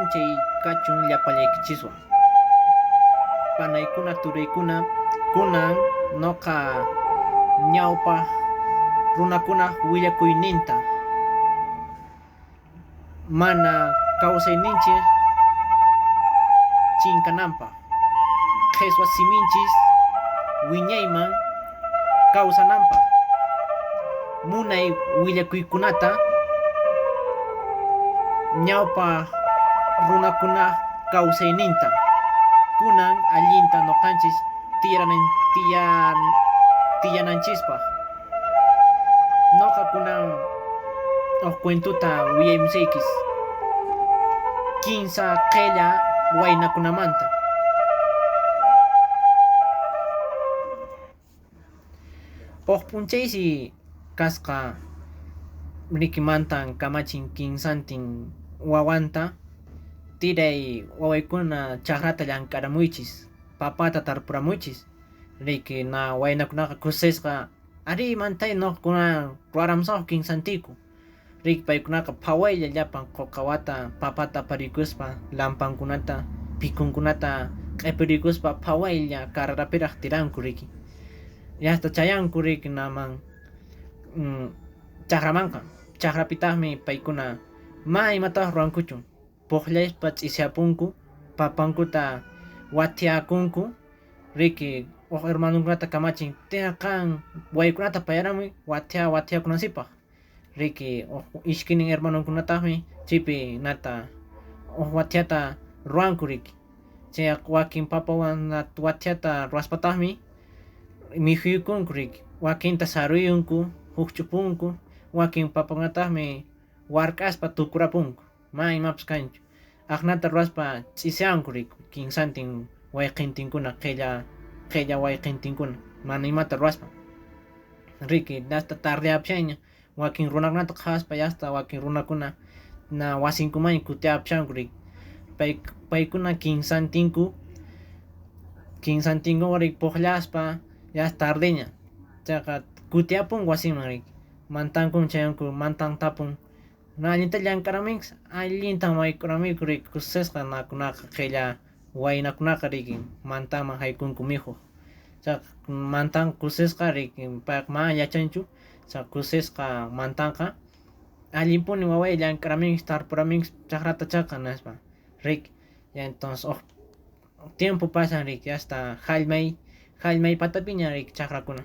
P'unchay kachun llapallaykichiswan. Panaykuna, turaykuna, kunan noqa ñawpaq runakunaq willakuyninta mana kawsayninchik chinkananpaq, qheswa siminchis wiñayman kawsananpaq, munay willakuykunata ñawpaq runakunaq kawsayninta kunan allinta noqanchis tiyananchispaq. Noqa kunan huk cuentota willaymusaykis kinsa qella waynakunamanta. Huk p'unchaysi kasqa rikimantan kamachin kinsantin wawanta tiray wawaykuna chakrata llank'aramuychis, papata tarpuramuychis. Riki na waynakunaqa kusisqa arí mantay nuqakuna ruwaramusaqku kinsantiyku. Riki paykunaqa phawaylla llapan quqawata papata aparikuspa lampankunata pikunkunata q'ipirikuspa phawaylla carrerapiraq tiranku riki. Llaqta chayanku riki naman chakramanqa. Chakrapitaqmi paykuna ma imatapas ruwankuchu. Puqllaspa ch'isiyapunku, papankuta wathiakunku, riki huk hermanonkunata kamachin tiyan qan waykunata payaramuy wathia wathiakunansipaq. Riki huk iskaynin hermanonkunataqmi chaypi nata huk wathiata ruwanku riki. Chay wakin papawan wathiata ruwaspataqmi mikhuykunku riki. Wakinta saruyunku, hukch'upunku, wakin papakunataqmi wark'aspa tukurapunku. Mana imapas kanchu. Aqnata ruwaspa ch'isiyanku riki kinsantin wayqintinkuna qella qella wayqintinkuna mana imata ruwaspa. Riki hasta tardeyapushanña wakin runakunata qhawaspa hasta wakin runakuna na wasinkumanña kutiyapushanku riki. Pay paykuna kinsantinku kinsantinku riki puqllaspa ya tardeña chayqa kutiyapunku wasinman riki mantankun chayanku mantan tapun na allinta llank'aramunki allintan wayk'uramuyku riki kusisqa nakunaqa qella waynakunaqa riki mantanman haykunku mikhuq. Chayqa mantan kusisqa riki payqa mana yachanchu chay kusisqa mantanqa allinpuni waway llank'aramunki tarpuramunki chakrata chaqa nispa riki. Ya entonces huk tiempo pasan riki hasta hallmay hallmay patapiña riki chakrakuna.